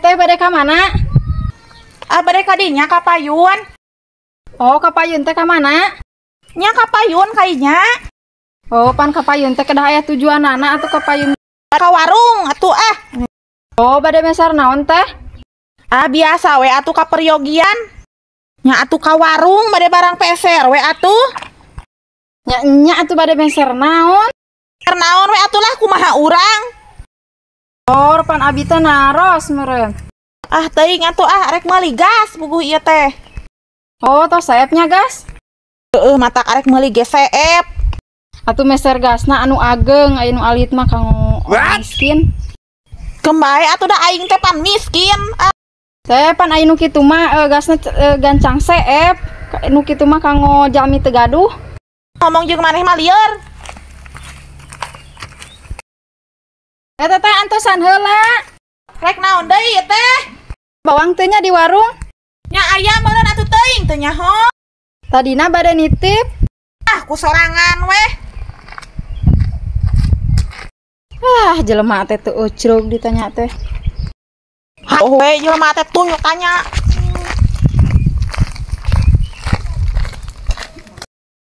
Teh bade ka mana? Ah, bade ka dinya ka payun. Oh, ka payun teh ka mana? Nya ka payun kayaknya. Oh, pan ka payun teh kedah aya tujuanana atuh ka payun. Ka warung atuh ah. Oh, bade meser naon teh? Ah, biasa we atuh ka peryogian. Nya atuh ka warung bade barang peser we atuh. Nya nya atuh bade meser naon? Naon we atuh lah kumaha urang. Oh, pan abi teh naros meureun. Ah, teuing atuh ah arek meuli gas puguh ieu teh. Oh, tos seepnya gas? Heeh, matak arek meuli ge seep. Atuh meser gasna anu ageng, aya nu alit mah kanggo miskin. Kembae atuh da aing teh pan miskin. Ah. Teh pan aya nu kitu mah gasna gancang seep, nu kitu mah kanggo jalmi teu gaduh. Ngomong jeung maneh mah lieur. Eta teh antosan heula. Rek naon deui ieu teh? Bawang teh nya di warung. Nya aya meureun atuh teuing teu nyaho. Tadina bade nitip. Ah, ku sorangan weh. Ah, jelema teh teu ucrug ditanya teh. Oh, we jelema teh tunjuk tanya.